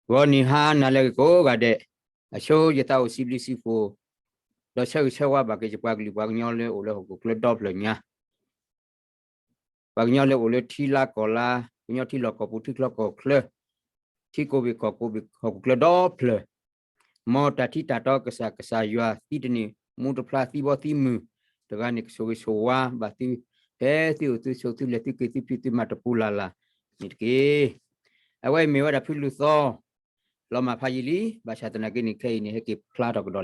ဂီၤနံၤဟါနၤလၢအဂ့ၤကိးဂၤဒဲး, အဆိယသးအိၣ်စံးဘျုးစံးဖှိၣ်, ဒီးဆၢဂ့ၤဆၢဝါဘၣ်က့ၤယပှၤကလုာ်ပှၤကညီလၢအိၣ်လၢဟီၣ်ခိၣ်ချၢဒီဖျၢၣ်ညါ, ပှၤကညီလၢအိၣ်လၢထံလါကီၢ်လါ, ကညီထံလီၢ်ကီၢ်ပူၤထံချၢကီၢ်ချၢ, ထံကိးဘ့ၣ်ကီၢ်ကိးဘ့ၣ်ဟီၣ်ခိၣ်ချၢဒီဖျၢၣ်, မ်တၢ်ထံတၢ်တီကစၢ်ကစၢ်ယွၤသံတန့ၢ် မူတဖျါသံဘီသံမုၢ်, တဂၤန့ၣ်ကဆိၣ်ဂ့ၤဆိၣ်ဝါဘၣ်သု, ဖဲသုအိၣ်သုဆိးသုလဲၤသုက့ၤသုဖံးသုမၤတပူၤလၢ်လၢ်န့ၣ်တက့ၢ်. အဝဲအံၤမ့ၢ်ဝဲဒၣ်ဖုလူၤသီ လီၤမၢ်ဖးယံာ်လံ, ဘၣ်ဆၣ်သနာ်က့န့ၣ် ခဲအံၤန့ၣ် ဟဲက့ၤဖျါထီၣ်ကဒီးလံ.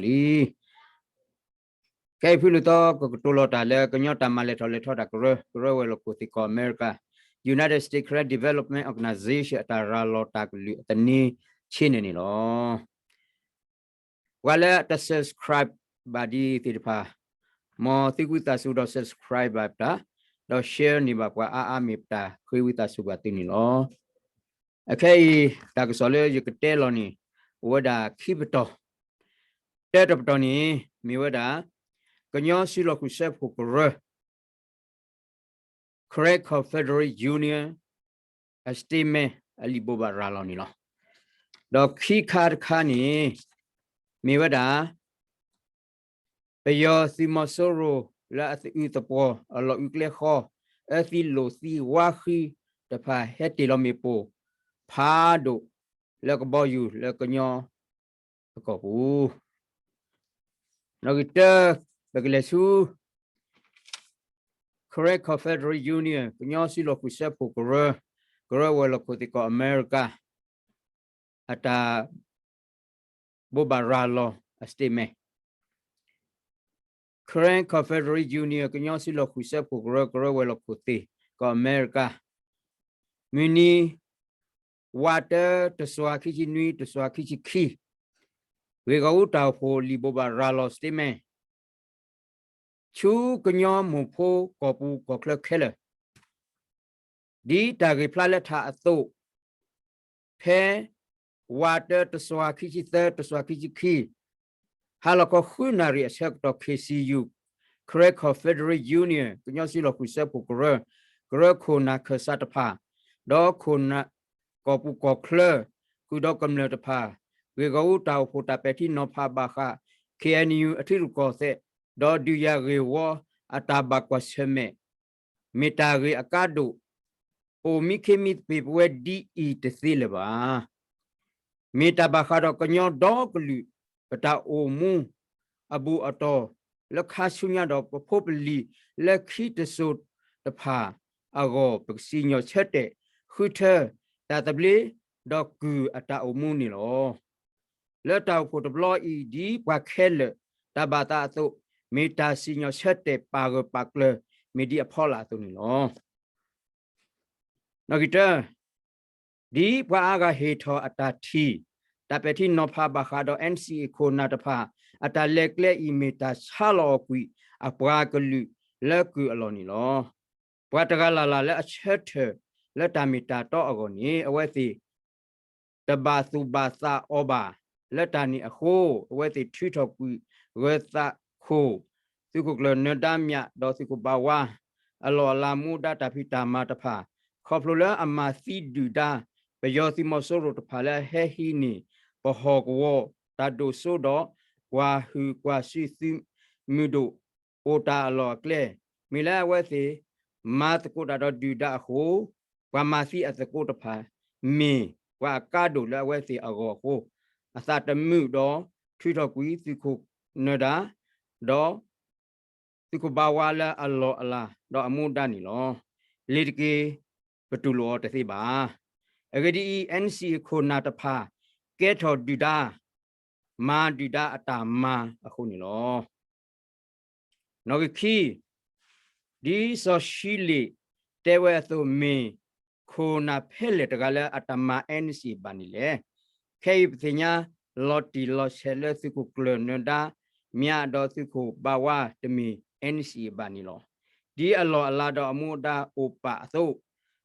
ခဲအံၤဖုလူၤသီကကတိၤလီၤတၢ်လၢကညီတၢ်မၤလဲၤထီၣ်လဲၤထီတၢ်ကရၢ, ကရၢဝဲၤလီၢ်ခိၣ်သ့ၣ်ကီၢ်အမဲရကၤ, United States Karen Development Organization အတၢ်ရၤလီၤတၢ်ကလုၢ်အသန့ဆ့န့ၣ်န့ၣ်လီၤ. ပှၤလၢအတ subscribe ဘၣ်ဒ်သ့ၣ်တဖၣ်, မ်သုဝံသးစူၤဒီး subscribe ဘၣ်ပတၢ်, ဒီး share န့ၢ်ဘၣ်ပှၤအါအါမ့ၢ်ပတၢ်ဃ့ဝံသးစူၤဘၣ်သုန့ၣ်လီၤ. အခဲအံၤ တၢ်ကစီၣ်လၢယကတဲလီၤန့ၣ် အိၣ်ဝဲဒၣ်ခံပတီၢ်, တၢတပတီၢ်န့ၣ် မ့ၢ်ဝဲဒၣ် ကညီစုလီၢ်ဃုာ်စၢဖှိၣ်ကရၢ Karen Confederate Union အ statement အလံာ်ဘိးဘၣ်ရၤလီၤန့ၣ်လီၤ. ဒီးခံခါတခါန့ၣ် မ့ၢ်ဝဲဒၣ် ပယီၤသုးမီၤစိရိၤလၢအသအုးသပှီၤအလီၢ်အုးကျဲဃီ, အၢသံလိာ်သံဝါဃံတဖၣ်ဟဲတ့ၢ်လီၤမ့ၣ်ပိၢ် ဖးဒိၣ်လၢကဘီယူၤလၢကညီအကီၢ်ပူၤ, နီၣ်ဂံၢ်တၢ ပကလဲၤဆူ Karen Confederate Union ကညီစုလီၢ်ဃုာ်စၢဖှိၣ်ကရၢ, ကရၢဝဲၤလီၢ်ခိၣ်သ့ၣ်ကီၢ်အမဲရကၤ အတၢ်ဘိးဘၣ်ရၤလီၤအ statement. Karen Confederate Union ကညီစုလီၢ်ဃုာ်စၢဖှိၣ်ကရၢ, ကရၢဝဲၤလီၢ်ခိၣ်သ့ၣ်ကီၢ်အမဲရကၤ, မုၢ်နံၤ ဝးတၢ တစွၤခံဆံနွံ တစွၤခံဆံခံ, ဂ့ၢ်ဂီၢ်အူတၢ်အိၣ်ဖှိၣ်လံာ်ဘိးဘၣ်ရၤလီၤ statement ဆူကညီမိၢ်ဖိကီၢ်ပူၤကီၢ်ချၢခဲလၢာ်, ဒ်တၢ်ဂ့ၢ်ဖျါလၢထးအသိး, ဖဲ ဝးတၢ တစွၤခံဆံသၢ တစွၤခံဆံခံ ဟါလီၤခီဃုနၣ်ရံၣ်အဆၢကတီၢ် KCU, Karen Confederate Union ကညီစုလီၢ်ဃုာ်စၢဖှိၣ်ကရၢ, ကရၢခိၣ်နၢ်ခၢၣ်စးတဖၣ်, ဒီးခိၣ်နၢ်ကီၢ်ပူၤကီၢ်ချၢ, ဃုာ်ဒီးကမျၢၢ်တဖၣ်, ဂ့ၢ်ဂီၢ်အူတၢ်အိၣ်ဖှိၣ်တၢ်ပဲာ်ထံနီၤဖးဘၣ်ဃး KNU အထံရူၢ်ကီၢ်သဲး, ဒီးဒုးယၤဂ့ၢ်ဝီအတၢ်ဘၣ်ကွၢ်ဆၢၣ်မဲာ် မ့ၢ်တၢ်ဂ့ၢ်အကါဒိၣ်, အိၣ်မံခ့မံသပ့ၤပဝဲဒ်အံၤတသ့လၢၤဘၣ်. မ့ၢ်တၢ်ဘၣ်ဃးဒီးကညီဒီကလုာ် ပတၢ်အိၣ်မူအဘူးအတီၢ် လၢခါဆူညါဒီးပဖိပလံၤလၢခံတစိၤတဖၣ်အဂီၢ် ပကစံၣ်ညီၣ်ဆၢတဲာ်ဃုထၢ တၢ်သဘျ့ဒီးကုၢ်အတၢ်အိၣ်မူန့ၣ်လီၤ. လၢတၢ်အိၣ်ဖှိၣ်တဘျီအံၤ ဒ်ပှၤခဲလၢာ်တၢ်ဘၣ်သးအသိး, မ့ၢ်တၢ်စံၣ်ညီၣ်ဆၢတဲာ်ပာ်ဂၢၢ်ပာ်ကျၢၤ မ့ၢ်ဒ်အဖီလာ်အသိးန့ၣ်လီၤ. နီၣ်ဂံၢ်တၢ, ဒ်ပှၤအါဂၤဟ့ၣ်ထီၣ်အတၢ်ထံၣ်, တၢ်ပဲာ်ထံနီၤဖးဘၣ်ဃးဒီး NCA ခိၣ်နၢ်တဖၣ် အတၢ်လဲၤကျဲအံၤ မ့ၢ်တၢ်ဆါလီၤအီၤကွံာ်အပှၤကလုာ်လၢကုၢ်အလီၢ်န့ၣ်လီၤ. ပှၤတဂၤလၢ်လၢ်လၢအဆၢထၢၣ်လၢတၢ်မ့ၢ်တၢ်တီအဂီၢ်န့ၣ် အဝဲသ့ၣ် တဘၣ်သူၣ်ဘၣ်သးအီၤဘၣ်. လၢတၢ်န့ၣ်အဃိ အဝဲသ့ၣ်ထုးထီၣ်ကွံာ်ဂၢၤသးခိၣ် သုးခိၣ်ကျၢၢ်နၢၤဒါမျးဒီးသုးခိၣ်ဘးဝါ အလီၢ်အလၤမူဒါတၢ်ဖံးတၢ်မၤတဖၣ် ခီဖျိလၢအမၤသံဒုၣ်ဒါ ပယီၤသုးမီၤစိရိၤတဖၣ်လၢအဟဲဟံးန့ၢ် ပဟီၣ်ကဝီၤတၢ်ဒိၣ်စိဒီး ကွၢ်ဟုၣ်ကွၢ်စူၣ်သုးမုၢ်ဒိၣ် အိၣ်တၢ်အလီၢ်အကျဲ မ့ၢ်လၢအဝဲသ့ၣ် မၤသကိးတၢ်ဒီးဒုၣ်ဒါအဃိ ပှၤမၤသံအသကိးတဖၣ် မ့ၢ်ပှၤအကါဒိၣ်လၢအဝဲသ့ၣ်အဂီၢ်အဃိ အသးတမုာ်ဒီးထုးထီၣ်ကွံာ်သုးခိၣ်နၢၤဒါ ဒီး သုးခိၣ်ဘးဝါလၢအလီၢ်အလၤဒီးအမူဒါန့ၣ်လီၤ. လ့ၤတက့ၢ် ပတူၢ်လိာ်အီၤတသ့ဘၣ်. အဂ့ၢ်ဒ်အံၤ NCA ခိၣ်နၢ်တဖၣ် ကဲထီၣ်ဒုၣ်ဒါ မၤဒုၣ်ဒါအတၢ်မၤအဃိန့ၣ်လီၤ. နီၣ်ဂံၢ်ခံ, ဒ်စီၤရှံလ့ၣ်တဲဝဲအသိး မ့ၢ်ခိၣ်နၢ်ဖဲလဲၣ်တဂၤလၢအတမၤ NCA ဘၣ်န့ၣ်လဲၣ်. ခဲအံၤပသ့ၣ်ညါလီၤတံၢ်လီၤဆဲးလၢသုးခိၣ်ကျၢၢ်နၢၤဒါမျးဒီးသုးခိၣ်ဘးဝါတမ့ၢ် NCA ဘၣ်န့ၣ်လီၤ. ဒ်အလီၢ်အလၤဒီးအမူဒါအိၣ်ပာ်အသိး,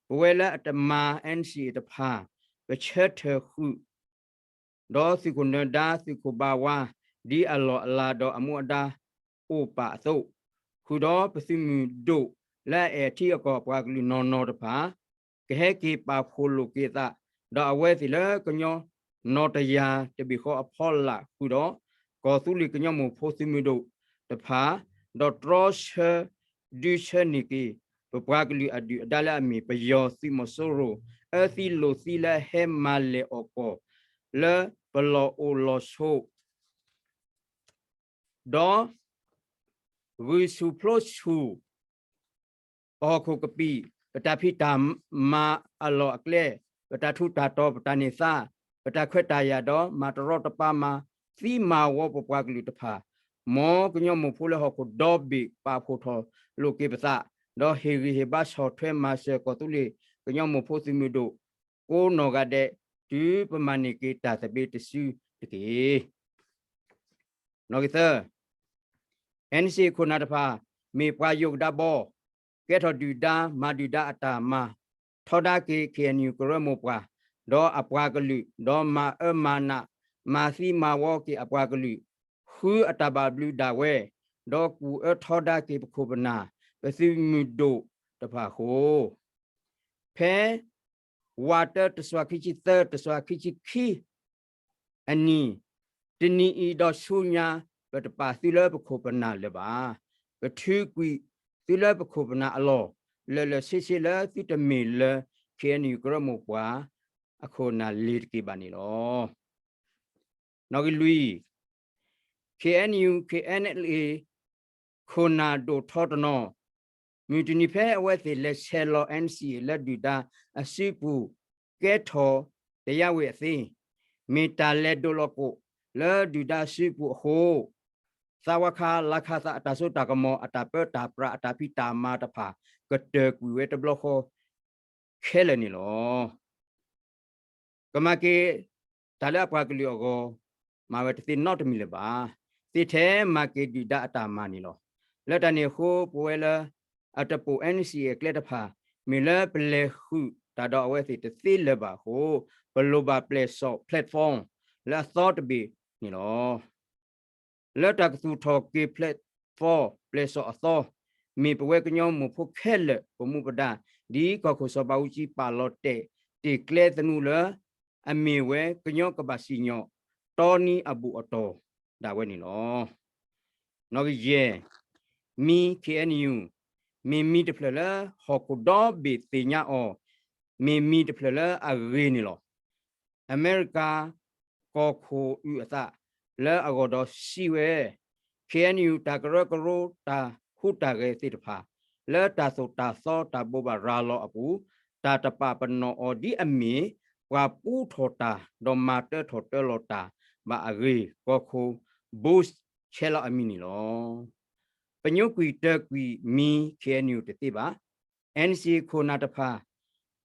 ပဝဲလၢအတမၤ NCA တဖၣ် ပဆၢထၢၣ်ဃုာ် ဒီးသုးခိၣ်နၢၤဒါ သုးခိၣ်ဘးဝါ ဒ်အလီၢ်အလၤဒီးအမူအဒါအိၣ်ပာ်အသိး, ဃုာ်ဒီးပသုးမုၢ်ဒိၣ်လၢအအဲၣ်ထံအကီၢ်ပှၤကလုာ်နီၢ်နီၢ်တဖၣ် ကဟဲက့ၤပာ်ဖှိၣ်လိာ်က့ၤအသး ဒီးအဝဲသ့ၣ်လၢကညီ နီၢ်တယၢ်တဘ့ၣ်ဃီအဖီလာ်ဃုာ်ဒီး ကီၢ်သူလ့ၤကညီမိၢ်ဖိသုးမုၢ်ဒိၣ်တဖၣ်, ဒီးတြီဆၢဒုးဆၢန့ၢ်က့ၤ ပပှၤကလုာ်အဒုၣ်အဒါလၢအမ့ၢ် ပယီၤသုးမီၤစိရိၤ အၢသံလိာ်သံလၢဟဲမၤလဲၢ်အီၣ်ကီၢ် လၢပလီၢ်အိၣ်လီၢ်ဆိး ဒီး ဂုာ်ဆူၣ်ဖျိဆူၣ် ပဟီၣ်ခိၣ်ကပံာ်, ပတၢ်ဖံးတၢ်မၤအလီၢ်အကျဲ, ပတၢ်ထူးတၢ်တီၤ, ပတၢ်န့ၢ်သါ, ပတၢ်ခွဲးတၢ်ယာ်ဒီး မၤတရီတပါမၤသံမၤဝီပပှၤကလုာ်တဖၣ်, မ်ကညီမိၢ်ဖိလၢဟီၣ်ခိၣ်ဒီဘ့ၣ်ပာ်ဖှိၣ်ထီၣ်လိာ်က့ၤပသး, ဒီးဟ့ၣ်ဂံၢ်ဟ့ၣ်ဘါဆီၣ်ထွဲမၤစၢၤကီၢ်သူလ့ၤကညီမိၢ်ဖိသုးမုၢ်ဒိၣ် ကိးနီၢ်ဂၤဒဲး တုၤပမၤန့ၢ်က့ၤတၢ်သဘျ့တစုတက့ၢ်. နီၣ်ဂံၢ်သၢ, NCA ခိၣ်နၢ်တဖၣ် မ့ၢ်ပှၤယိၤကဒါဘီ, ကဲထီၣ်ဒုၣ်ဒါ မၤဒုၣ်ဒါအတၢ်မၤ, ထီဒါက့ၤ KNU ကရၢမိၢ်ပှၢ် ဒီးအပှၤကလုာ်, ဒီးမၤအၢမၤနး မၤသံမၤဝီက့ၤအပှၤကလုာ်, ဃုအတၢ်ဘၣ်ဘျုးဒၣ်ဝဲ, ဒီးကူၣ်အၢထီဒါက့ၤပခိၣ်ပနၢ် ပသုးမုၢ်ဒိၣ်တဖၣ်အဃိ ဖဲ ဝးတၢ တစွၢ်ခံဆံသၢ တစွၢ်ခံဆံခံအနံၤ, တနံၤအံၤဒီးဆူညါ ပတပာ်သုလၢပခိၣ်ပနၢ်လၢၤဘၣ်. ပထုးကွံာ်သုလၢပခိၣ်ပနၢ်အလီၢ် လၢာ်လၢာ်ဆ့ဆ့လၢသုတမ့ၢ်လၢ KNU ကရၢမိၢ်ပှၢ် အခိၣ်နၢ်လ့ၤတက့ၢ်ဘၣ်န့ၣ်လီၤ. နီၣ်ဂံၢ်လွံၢ်, KNU KNLA ခိၣ်နၢ်ဒိၣ်ထီတနီၤ, မုၢ်တနံၤဖဲအဝဲသ့ၣ်လဲၤဆဲးလီၤ NCA လၢဒုၣ်ဒါအစုပူၤ ကဲထီၣ်တယါဝ့ၤအသ့, မ့ၢ်တၢ်လဲၤဒိးလီၤကိးလၢဒုၣ်ဒါအစုပူၤအဃိ သးဝါခါလါခါသးအတၢ်စိတၢ်ကမီၤ အတၢ်ပၢတၢ်ပြး အတၢ်ဖံးတၢ်မၤတဖၣ် ကတၢၢ်ကွံာ်ဝဲတဘျီဃီခဲလၢာ်န့ၣ်လီၤ. ကမၤက့ၤတၢ်လၢအပှၤကလုာ်အဂီၢ် မၤဝဲတသ့နီတမံၤလၢၤဘၣ်. သ့ထဲမၤက့ၤဒုၣ်ဒါအတၢ်မၤန့ၣ်လီၤ. လၢတၢ်န့ၣ်အဃိ ပဝဲလၢအတပိာ် NCA အကျဲတဖၣ် မ့ၢ်လၢပလဲၤဃုာ်တၢ်ဒီးအဝဲသ့ၣ်တသ့လၢၤဘၣ်အဃိ ပလိၣ်ဘၣ်ပျဲၢ်စီၣ် platform လၢအသီတဘ့ၣ်န့ၣ်လီၤ. လၢတၢ်ကသူၣ်ထီၣ်က့ၤ platform ပျဲၢ်စီၣ်အသီ မ့ၢ်ပဝဲကညီမိၢ်ဖိခဲလၢာ်ပမူပဒါ ဒ်ကီၢ်ခိၣ်စီၤဘးအူကၠံပာ်လီၤတဲာ်တ့ၢ်ကျဲသနူလၢ အမ့ၢ်ဝဲကညီကဘၣ်စံၣ်ညီၣ်တီနံၤအဘူၣ်အတီၢ်ဒၣ်ဝဲန့ၣ်လီၤ. နီၣ်ဂံၢ်ယဲၢ်, မံၤ KNU မ့ၢ်မံၤတဖျၢၣ်လၢဟီၣ်ခိၣ်ဒီဘ့ၣ်သ့ၣ်ညါအီၤ, မ့ၢ်မံၤတဖျၢၣ်လၢအဂ့ၤန့ၣ်လီၤ. အမဲရကၤ ကီၢ်ခိၣ်အုၣ်အသးလၢအဂီၢ်ဒီးစံးဝဲ KNU တၢ်ကရၢကရိတၢ်ဟူးတၢ်ဂဲၤသ့ၣ်တဖၣ် လၢတၢ်သိၣ်တၢ်သီတၢ်ဘိးဘၣ်ရၤလီၤအပူၤ တၢ်တပာ်ပနီၣ်အီၤဒ်အမ့ၢ် ပှၤပူထီၣ်တၢ်ဒီးမၤတၢထီၣ်တၢလီၤတၢ်ဘၣ်အဂ့ၢ် ကီၢ်ခိၣ် Bush ဆဲးလီၤအမံၤန့ၣ်လီၤ. ပညိကွံာ်တၢၢ်ကွံာ်မံၤ KNU တသ့ဘၣ်. NCA ခိၣ်နၢ်တဖၣ်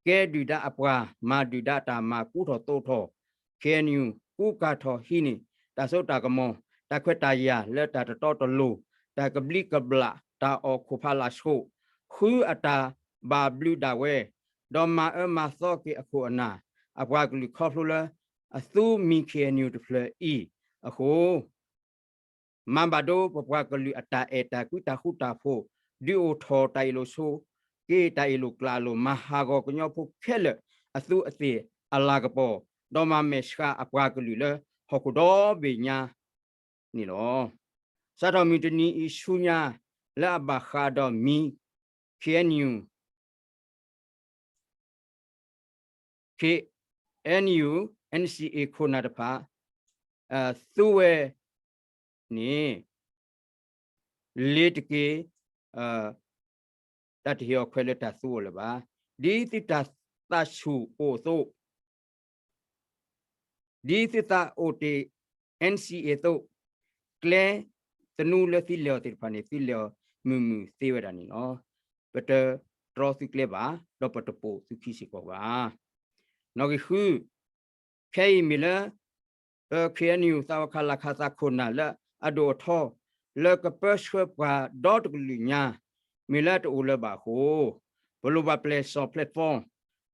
ကဲဒုၣ်ဒါအပှၤ မၤဒုၣ်ဒါတၢ်မၤ ကူထီၣ်သိးထီၣ် KNU ကူကၤထီၣ်ဟံးန့ၢ် တၢ်စိတၢ်ကမီၤ တၢ်ခွဲးတၢ်ယာ်လၢတၢ်တတီတလိၤ တၢ်ကဘျံးကဘျၣ် တၢ်အီၣ်ခိၣ်ဖးလာ်ဆိး ဃုအတၢ်ဘၣ်ဘျုးဒၣ်ဝဲ ဒီးမၤအၢမၤသီက့ၤအခိၣ်အနၢ် အပှၤကလုာ်ခီဖျိလၢ အသူမံၤ KNU တဖျၢၣ်အံၤအဃိ မၤဘၣ်ဒိပပှၤကလုာ်အတၢ်အဲၣ်တၢ်ကွံတၢ်ဃူတၢ်ဖိး ဒုးအိၣ်ထီၣ်တၢ်အ့ၣ်လိာ်ဆိး က့ၤတၢ်အ့ၣ်လိာ်ကျးလိာ် မၤဟးဂီၤကညီဖိခဲလၢာ်အသူးအသ့ၣ်အလၤကပီၤ ဒီးမၤမဲာ်ဆှးအပှၤကလုာ်လၢဟီၣ်ခိၣ်ဒီဘ့ၣ်ညါန့ၣ်လီၤ. စးထီၣ်မုၢ်တနံၤအံၤဆူညါ လၢအဘၣ်ဃးဒီးမံၤ KNU KNU NCA ခိၣ်နၢ်တဖၣ် သူဝဲန့ၣ် လ့ၤတက့ၢ် တၢ်တဟ့ၣ်အီၤခွဲးလၢတၢ်သူအီၤလၢၤဘၣ်. ဒ်သုတၢ်သးဆူၣ်အိၣ်အသိး ဒ်သုသးအိၣ်တ့ၢ် NCA အသိး ကျဲသနူလၢသုလဲၤအီၤသ့ၣ်တဖၣ်န့ၣ် သုလဲၤအီၤမုာ်မုာ်သ့ဝဲဒၣ်န့ၣ်လီၤ. ပတတြီသုကျဲဘၣ် ဒီးပတပိာ်သုခံစ့ၢ်ကီးဘၣ်. နီၣ်ဂံၢ်ဃု, ခဲအံၤမ့ၢ်လၢ ပ KNU သးဝါခါလၢခါသးခိၣ်နၢ်လၢအဒိၣ်အထီ လၢကပၢဆှၢပှၤဒီတကလုာ်ညါ မ့ၢ်လၢတအိၣ်လၢၤဘၣ်အဃိ ပလိၣ်ဘၣ်ပျဲၢ်စီၣ် platform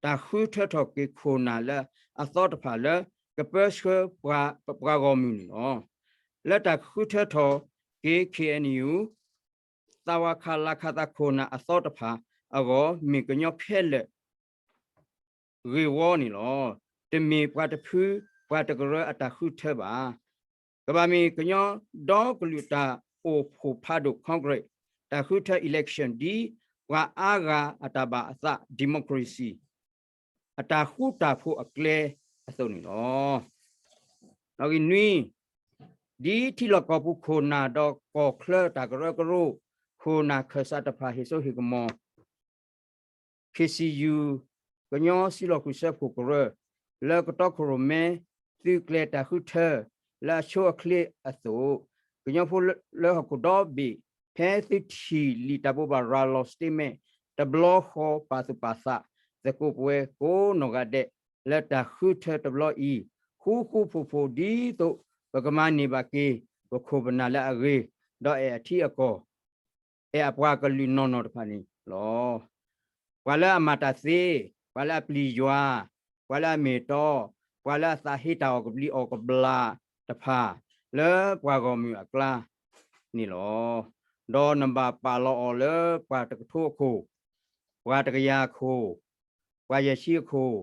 တၢ်ဃုထၢထီၣ်က့ၤခိၣ်နၢ်လၢအသီတဖၣ်လၢ ကပၢဆှၢပှၤဂီၢ်မုၢ်န့ၣ်လီၤ. လၢတၢ်ဃုထၢထီၣ်က့ၤ KNU သးဝါခါလၢခါသးခိၣ်နၢ်အသီတဖၣ်အဂီၢ် မ့ၢ်ကညီခဲလၢာ် ဂ့ၢ်ဝီန့ၣ်လီၤ. တမ့ၢ်ပှၤတဖု ပှၤတကရၢအတၢ်ဃုထၢဘၣ်. ကဘၣ်မ့ၢ်ကညီဒီကလုာ်တၢ်အိၣ်ဖှိၣ်ဖးဒိၣ် Congress တၢ်ဃုထၢ election ဒ်ပှၤအါဂၤအတၢ်ဘၣ်အသး democracy အတၢ်ဃူတၢ်ဖိးအကျဲအသိးန့ၣ်လီၤ. နီၣ်ဂံၢ်နွံ, ဒ်ထံလီၢ်ကီၢ်ပူၤခိၣ်နၢ်ဒီးကီၢ်ချၢတၢ်ကရၢကရိ ခိၣ်နၢ်ခၢၣ်စးတဖၣ်ဟ့ၣ်စိဟ့ၣ်ကမီၤ KCU ကညီစံလီၤဃုာ်စၢဖှိၣ်ကရၢ လၢကတီခိၣ်ရိၣ်မဲ သုးကျဲၤတၢ်ဃုထၢ လၢအဆိအချ့အသိး, ကညီဖိလၢဟီၣ်ခိၣ်ဒီဘ့ၣ် ဖဲသုထံၣ်လံာ်တၢ်ဘိးဘၣ်ရၤလီၤ statement တဘျီဃီ ပာ်သူၣ်ပာ်သး သကိးပဝဲကိးနီၢ်ဂၤဒဲး လၢတၢ်ဃုထၢတဘျီအံၤ ဃူဃူဖိးဖိးဒ်သိး ပကမၤန့ၢ်ဘၣ်က့ၤ ပခိၣ်ပနၢ်လၢအဂ့ၤ ဒီးအဲၣ်အထံအကီၢ် အဲၣ်အပှၤကလုာ်နီၢ်နီၢ်တဖၣ်န့ၣ်လီၤ. ပှၤလၢအမၤတၢ်သ့, ပှၤလၢအပျံၤယွၤ, ပှၤလၢအမ့ၢ်တီ, ပှၤလၢအသးဟ့တၢ်အီၣ်ကဘျံးအီၣ်ကဘျၣ်တဖၣ် လၢပှၤဂီၢ်မုၢ်အကျါန့ၣ်လီၤ. ဒီးနဘၣ်ပာ်လီၤအီၤလၢပှၤတကထိအခိၣ်, ပှၤတကယၤအခိၣ်, ပှၤယဲၢ်ဆံအခိၣ်,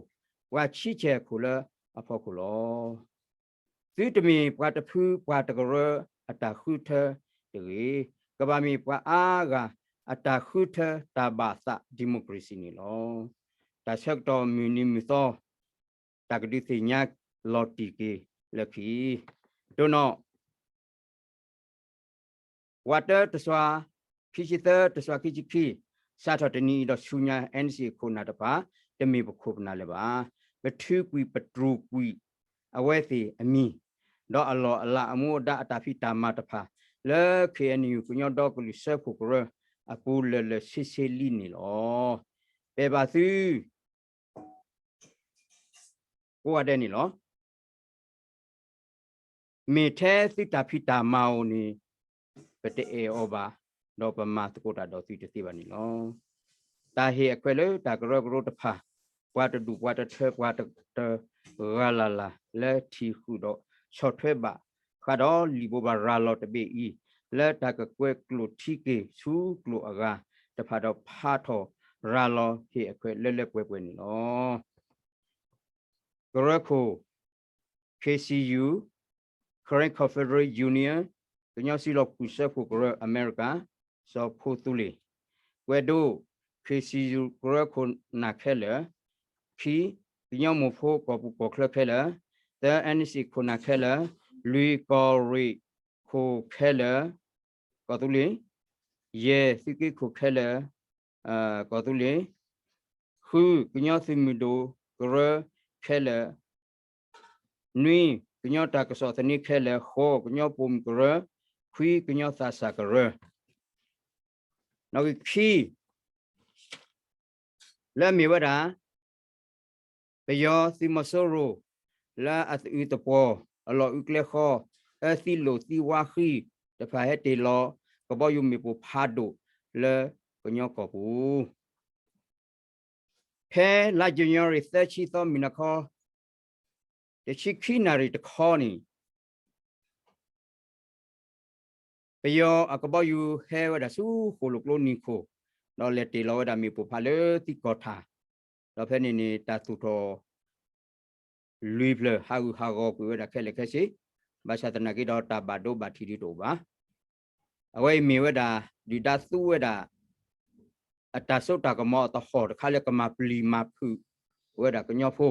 ပှၤဆံဆဲၣ်အခိၣ်လၢအဖီခိၣ်လီၤ. သုတမ့ၢ်ပှၤတဖုပှၤတကရၢအတၢ်ဃုထၢတဂ့ၤ, ကဘၣ်မ့ၢ်ပှၤအါဂၤအတၢ်ဃုထၢတၢ်ဘၣ်သး democracy န့ၣ်လီၤ. တၢ်ဆၢကတီၢ်မုၢ်နံၤမုၢ်သီ တၢ်ကဒုးသ့ၣ်ညါလီၤတံၢ်က့ၤလၢခံ, ဒိၣ်နီၣ် ဝးတၢတစွၤ ခံဆံသၢ တစွၤခံဆံခံ, စးထီၣ်တနံၤအံၤဒီးဆူညါ NCA ခိၣ်နၢ်တဖၣ် တမ့ၢ်ပခိၣ်ပနၢ်လၢၤဘၣ်. ပထုးကွံာ်ပတြူာ်ကွံာ်အဝဲသ့ၣ်အမံၤ, ဒီးအလီၢ်အလၤအမူအဒါအတၢ်ဖံးတၢ်မၤတဖၣ် လၢ KNU ကညီဒီကလုာ်စၢဖှိၣ်ကရၢအပူၤလၢာ်လၢာ်ဆ့ဆ့လံန့ၣ်လီၤ. ပဘၣ်သု ကိးဂၤဒဲးန့ၣ်လီၤ. မ့ၢ်ထဲသုတၢ်ဖံးတၢ်မၤဧိၤန့ၣ် ပတအဲၣ်အီၤဘၣ်, ဒီးပမၤသကိးတၢ်ဒီးသုတသ့ဘၣ်န့ၣ်လီၤ. တၢ်ဟ့ၣ်အခွဲးလၢတၢ်ကရၢကရိတဖၣ်, ပှၤတဒူၣ်ပှၤတထၢ ပှၤတဂၤလၢ်လၢ် လၢထံၣ်ဃုာ်ဒီးဆီၣ်ထွဲဘၣ်ဃးဒီးလံာ်ဘိးဘၣ်ရၤလီၤတဘ့ၣ်အံၤ, လၢတၢ်ကကွဲးကျိာ်ထံက့ၤဆူကျိာ်အဂၤတဖၣ်ဒီး ဖးထီၣ်ရၤလီၤဟ့ၣ်အခွဲးလၢလၢပှဲၤပှဲၤန့ၣ်လီၤ. ကရၢခိၣ် KCU, Karen Confederate Union, ကညီစံလီၤကွံၢ်စၢဖှိၣ်ကရၢ အမဲရကၤ, စီၤဖိသူလ့ၣ်, ကွဲးဒိ, KCU ကရၢခိၣ်နၢ်ခဲလၢာ်, ခံ, ကညီမိၢ်ဖိကီၢ်ပူၤကီၢ်ချၢခဲလၢာ်, သၢ, NCA ခိၣ်နၢ်ခဲလၢာ်, လွံၢ်, ကီၢ်ရ့ၣ်ခိၣ်ခဲလၢာ်, ကီၢ်သူလ့ၣ်, ယဲၢ်, သုးက့ခိၣ်ခဲလၢာ်, ကီၢ်သူလ့ၣ်, ဃု, ကညီသုးမုၢ်ဒိၣ်ကရၢခဲလၢာ်, နွံ, ကညီတၢ်ကစီၣ်သန့ခဲလၢာ်, ဃိး, ကညီပိာ်မုၣ်ကရၢ, ခွံ, ကညီသးစၢ်ကရၢ. နီၣ်ဂံၢ်ခံ လၢအမ့ၢ်ဝဲဒၣ် ပယီၤသုးမီၤစိရိၤ လၢအသအုးသပှီၤ အလီၢ်အုးကျဲဃီ အၢသံလိာ်သံဝါဃံတဖၣ်ဟဲတ့ၢ်လီၤ ကဘီယူၤမ့ၣ်ပိၢ်ဖးဒိၣ်လၢကညီကီၢ်ပူၤ ဖဲလါ January သၢဆံသီ မုၢ်နၤခီ တဆံခံနၣ်ရံၣ်တခီန့ၣ် ပယီၤအကဘီယူၤဟဲဝဲဒၣ်ဆူဃိၣ်လိာ်ကျိနံၤခိၣ် ဒီးလဲၤတ့ၢ်လီၤဝဲဒၣ်မ့ၣ်ပိၢ်ဖးလၢသံကီၢ်ထၣ် ဒီးဖဲန့ၣ်န့ၣ် တၢ်သူၣ်ထီၣ်လွံၢ်ဖျၢၣ် ဟးဂူာ်ဟးဂီၤကွံာ်ဝဲဒၣ်ခဲလၢာ်ခဲဆ့ ဘၣ်ဆၣ်သနာ်က့ဒီးတၢ်ဘၣ်ဒိဘၣ်ထံးဒုးတအိၣ်ဘၣ်. အဝဲအံၤမ့ၢ်ဝဲဒၣ် ဒုၣ်ဒါသူဝဲဒၣ် အတၢ်စိတၢ်ကမီၤအသဟီၣ်တခါလၢကမၤပျံၤမၤဖုးဝဲဒၣ်ကညီဖိ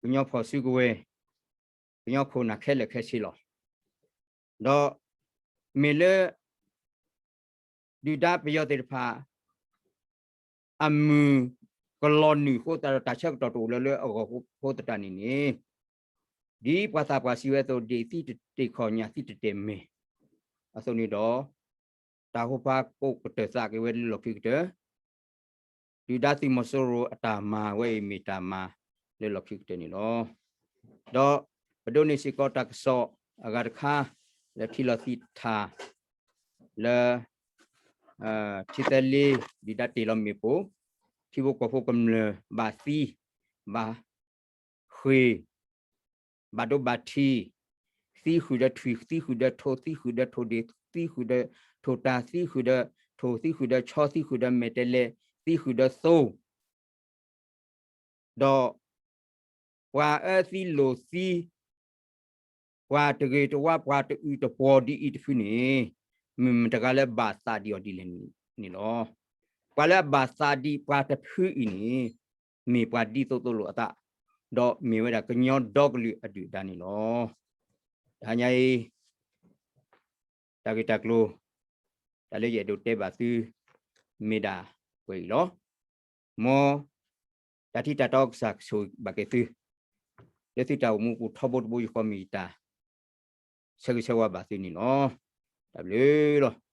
ကညီဖီၣ်စုကဝဲၤ ကညီခိၣ်နၢ်ခဲလၢာ်ခဲဆ့လီၤ. ဒီးမ့ၢ်လၢ ဒုၣ်ဒါပယီၤသ့ၣ်တဖၣ် အမုၢ်ကလီၤနုာ်အဃိသတးဒီး တၢ်ဆၢကတီၢ်တအိၣ်လၢၤလၢအဂီၢ်အဃိသတးန့ၣ်န့ၣ် ဒ်ပှၤသးပှၢ်စံးဝဲအသိး ဒ့ၣ်သံတတ့ၢ်ခီၣ် ညၣ်သံတတဲာ်မဲာ် အသိးန့ၣ်ဒီး တၢ်ဟိဖးကိးကတၢၢ်သးက့ၤဝဲလၢလီၢ်ခံကတၢၢ် ဒုၣ်ဒါသုးမီၤစိရိၤအတၢ်မၤဝဲအံၤမ့ၢ်တၢ်မၤလၢလီၢ်ခံကတၢၢ်န့ၣ်လီၤ. ဒီးပဒိးန့ၢ်စ့ၢ်ကီးတၢ်ကစီၣ်အဂၤတခါ လၢထံလီၤသံးထၣ် လၢ ထံသၢလ့ ဒုၣ်ဒါတ့ၢ်လီၤမ့ၣ်ပိၢ် ထံဖိကီၢ်ဖိကမျၢၢ်ဘၣ်သံ ဘၣ်ဃ့ၢ် ဘၣ်ဒိဘၣ်ထံး သံဃုာ်ဒီးထွံၣ် သံဃုာ်ဒီးထိၣ် သံဃုာ်ဒီးထိၣ်ဒ့ၣ် သံဃုာ်ဒီးထိၣ်တၢ် သံဃုာ်ဒီးထိၣ် သံဃုာ်ဒီးဆီ သံဃုာ်ဒီးမဲာ်တဲးလဲး သံဃုာ်ဒီးသိ ဒီး ပှၤအၢသံလိာ်သံ, ပှၤတဂ့ၤတဝါ, ပှၤတအုးတပှီၤဒ်အံၤတဖုန့ၣ်, မ့ၢ်မတၤတဂၤလၢဘၣ်သးဒံးအီၤဒ်လဲၣ်န့ၣ်လီၤ. ပှၤလၢအဘၣ်သးဒံးပှၤတဖုအံၤန့ၣ်, မ့ၢ်ပှၤဒ်သိးသိးလိာ်အသး, ဒီးမ့ၢ်ဝဲဒၣ်ကညီဒီကလုာ်အဒုၣ်အဒါန့ၣ်လီၤ. တဟါညါအံၤ တၢ်ဂ့ၢ်တၢ်ကျိၤ, တၢ်လၢယအဲၣ်ဒိးတဲဘၣ်သု မ့ၢ်ဒၣ်ပှဲၤအံၤလီၤ. မ်တၢ်ထံၣ်တၢ်တီကစၢ်ကဆိၣ်ဘၣ်က့ၤသု, လၢသုတၢ်အိၣ်မူပူၤထီဘိတဘိယူၢ်ဃီ မ့ၢ်ယတၢ်ဆၢဂ့ၤဆၢဝါဘၣ်သုန့ၣ်လီၤ. တၢ်ဘျုးလီၤ.